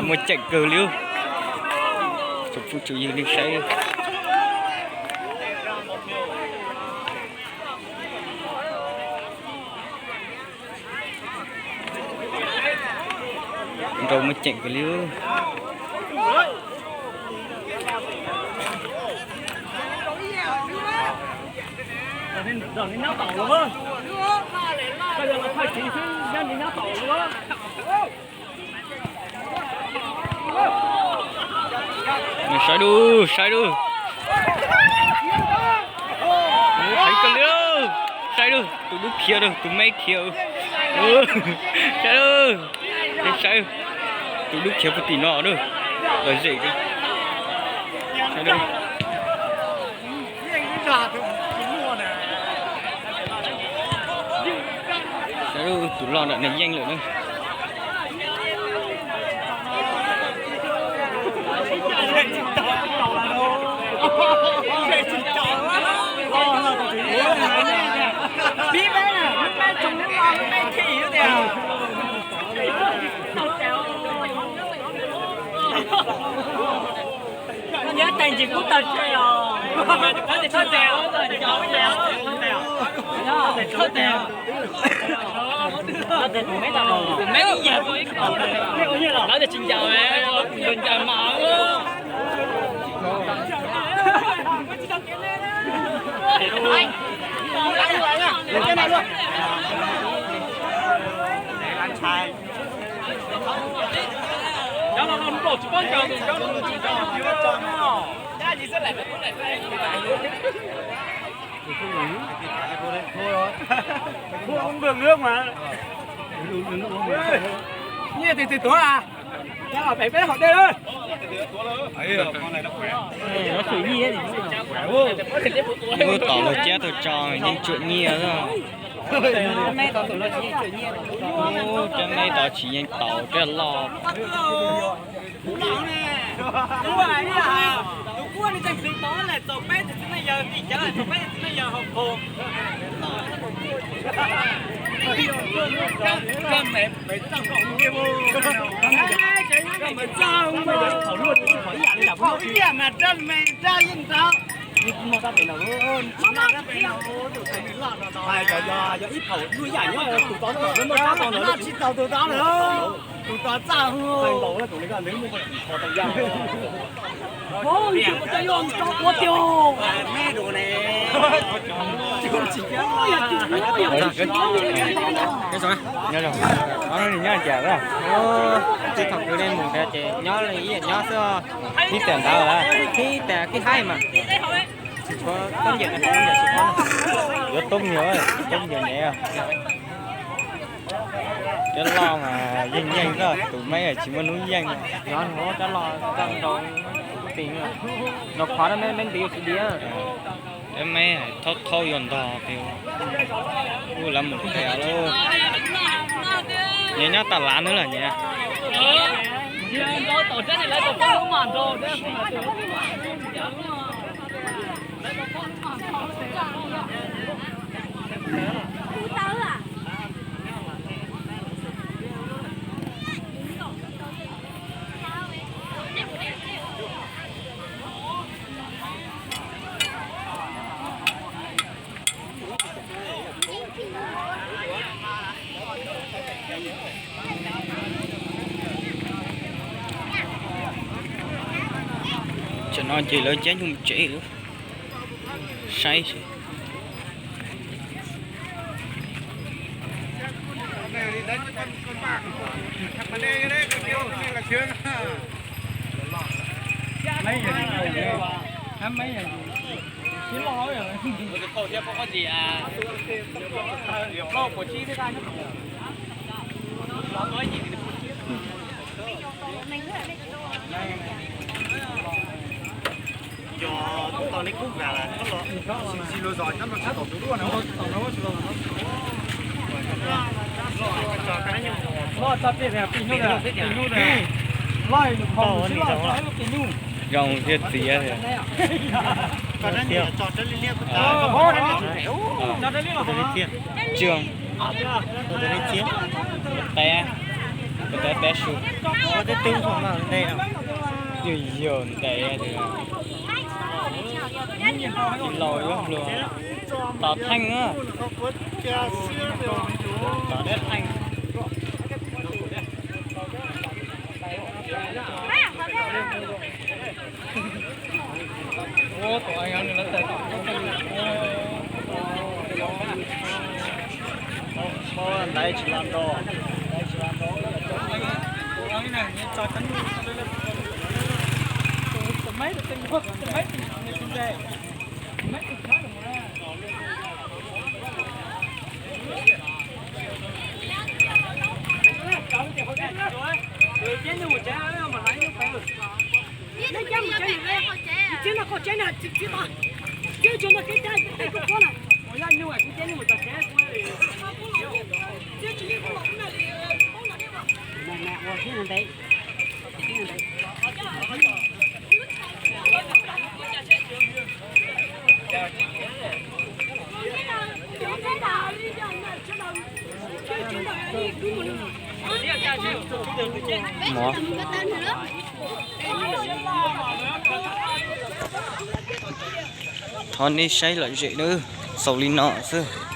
Muaj ceem kawg li. Tsoom phooj tsoom ywg nej saib. Nrau muaj ceem kawg li. Saib dub, saib dub. Heev kawg li. Saib dub, tus dub khiav dub, tus me khiav. Saib dub, saib, tus dub khiav puag tim no dub. Lom zem. Saib dub. Saib tus loj ntawm nws yeej lawm na. Nyob tag ntsis kub tag tseg os. Tes tsis ncaus, lawv tias tsis ncaus, ncaus mas. Nyiaj twg twg tuav a? Pem peb hom dej lawm. Lub tom luag ciab tau tso yeej tsuam nyiaj. Cov me tod tsis yeej tau cov loj. Yog ib phaum luaj yam nyob tus tod, tsis tau tus tod lawm, tus tod txaj hu. Nyob zoo, nyob zoo. Tsis thaum kwv li mus nrad ces nyob li ib yam nyob xwb. Thib tias ntawd, thib tias kib haib mas. Tsis tshua toob nyiam, tsis tshua, yuav toob nyiam, toob nyiam nyiam. Cov loj mas yeej yeej xwb, tus me tsis muaj hnub yeej. Cov loj koj nrau, nrau qhov no me me ntiv tsis diav. Cov me thaub thaub yuav ntog tiag. Ub, lawv mus qhia lauj. Nyias nyob tas lav ntawd lawm nyias. Tam no ces lawv cab nyuj tsev lawm, saib. Zoo thiab txiv thiab. Tsis, tes, Tab peb su, ua teb tub xwb mas ntej no. Yog yog ntev, laus yuav hluas. Tom theej na, tom deb theej. Ntaiv tsis los nrog. Mov. Thov nej saib lom zem nawb, xaus li no xwb.